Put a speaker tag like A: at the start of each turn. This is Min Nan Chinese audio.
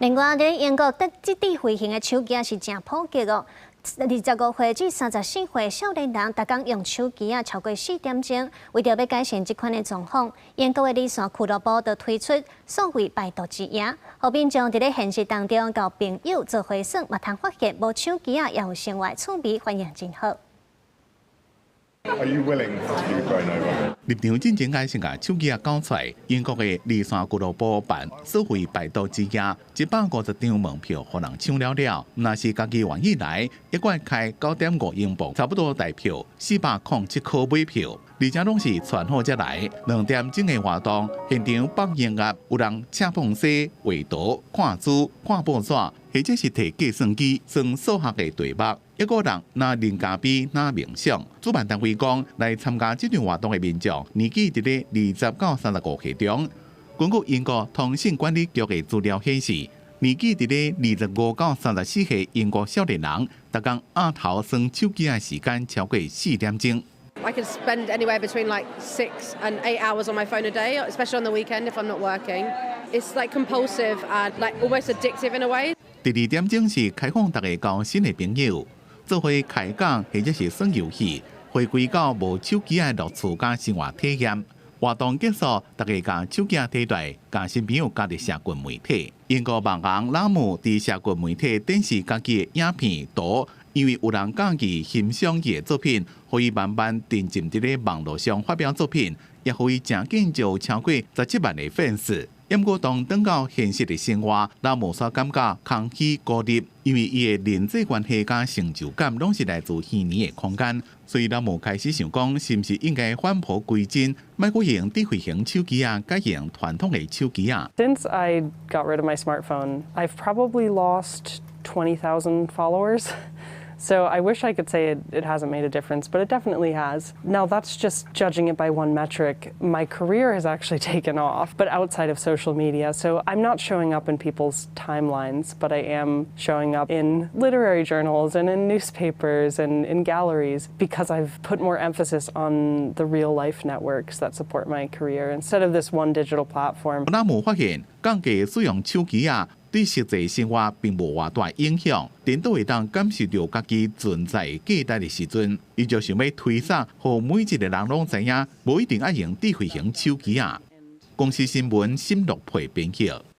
A: 另外，佇英國得這智慧型的手機是誠普及哦。25歲至34歲少年人，逐工用手機啊超過四點鐘。為著欲改善這款的狀況，英國的離線俱樂部就推出數位排毒之夜，予民眾佇咧現實當中佮朋友做伙耍，嘛通發現無手機啊，也有生活趣味，反應真好。
B: Are you willing to be thrown over？
C: 入場進前愛先共手機仔繳出來，英國的離線俱樂部辦數位排毒之夜，150張門票予人搶了了，若是家己願意來，一個月開9.5英鎊，差不多台票407箍買票，而且攏是傳好才來。2點鐘的活動，現場放音樂，有人車碰西、畫圖、看書、看報紙，或者是提計算機算數學的題目。一個人若啉咖啡，若冥想。主辦單位講，來參加這場活動的民眾，年紀佇咧20到35歲中。根據英國通訊管理局的資料顯示，年紀佇咧25到34歲英國少年人，逐工額頭耍手機的時間超過四點鐘。
D: I can spend anywhere between like 6 and 8 hours on my phone a day, especially on the weekend if I'm not working. It's like compulsive and like almost addictive in a way.
C: 第二點鐘是開放大家交新的朋友，做伙開講或者是耍遊戲，回歸到無手機的樂趣佮生活體驗。活動結束，大家共手機提來，共新朋友加入社群媒體。英國網紅拉姆佇社群媒體展示家己的影片圖，因為有人佮意欣賞伊的作品，予伊慢慢沉浸佇咧網路上發表作品，也予伊誠緊就有超過17萬的粉絲。毋過當轉到現實的生活，拉姆煞感覺空虛孤立，因為伊的人際關係佮成就感攏是來自虛擬的空間，所以拉姆開始想講，是毋是應該返璞歸真，莫閣用智慧型手機仔，改用傳統的手機仔。
E: Since I got rid of my smartphone, I've probably lost 20,000 followers. So I wish I could say it hasn't made a difference, but it definitely has. Now, that's just judging it by one metric. My career has actually taken off, but outside of social media. So I'm not showing up in people's timelines, but I am showing up in literary journals and in newspapers and in galleries because I've put more emphasis on the real life networks that support my career instead of this one digital platform.
C: 拉姆發現，降低使用手機仔，對實際生活並無偌大影響，顛倒會當感受著家己存在價值的時陣，伊就想欲推捒，予每一個人攏知影，無一定愛用智慧型手機仔。公視新聞沈樂佩編輯。